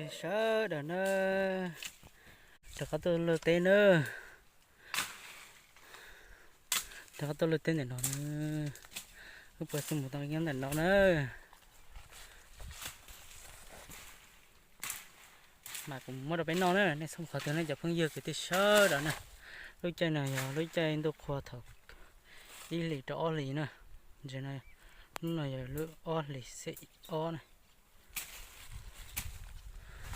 Sawv daws na, rov qab tuaj luaj teb na, rov qab tuaj luaj teb ntawm no na. Wb puas xwb mus tau nyob ntawm no na. Mas kuv muab rau peb noj na, nej txhob mus qhov twg na cov phooj ywg kwv tij sawv daws na. Lub caij no yog lub caij ntuj qhua thaum ib hlis rau ob hlis na. Ntawm no, hnub no yog lub ob hlis xiab ob na.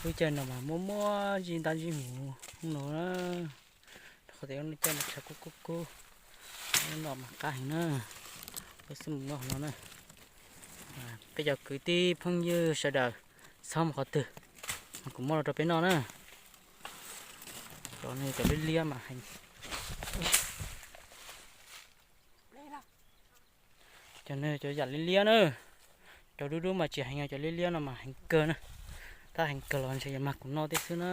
Lub caij no mas muaj muaj ntsib ntab ntsib mus hnub no na. Rau qhov tias lub caij no tshav kub kub kub, no mas qab heev na. Peb xwb mus noj no na. Peb cov kwv tij phooj ywg sawv daws txhob mus qhov twg, kuv muab los rau peb noj na. Cov no cov liab liab mas heev. Cov no cov yam liab liab na, cov dub dub mas tsis heev, cov liab liab no mas heev kawg na. Tab heev kawg los ntshe yuav mag kuv noj tej xwb na.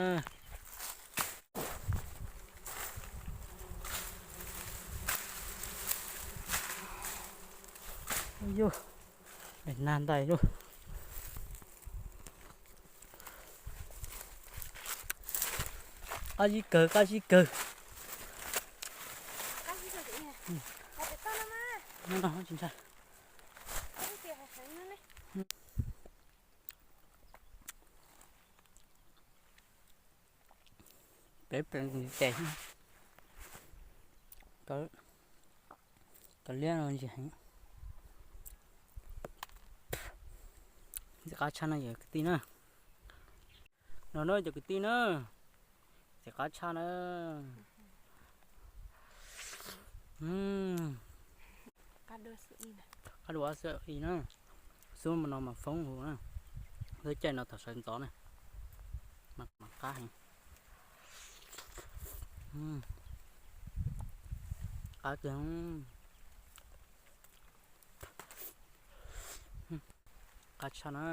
Yus, nag ntais lub. Qab zib kawg, qab zib kawg. Peb pem ces cov liab no ntsis heev. Ntxim qab tshaj no cov kwv tij na. No na cov kwv tij na, ntxim qab tshaj na. Qab dua xwb i na, xub no mas foob huv na. Lub caij no thaum sawv ntxov na, mas qab heev. Qab kawg. Qab tshaj na.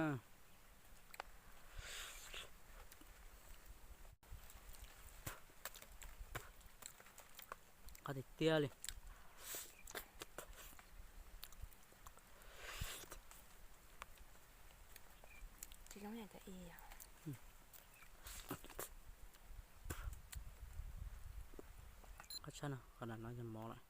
Qab tiag tiag li. Qab tshaj no, qhov no yog mov lawm.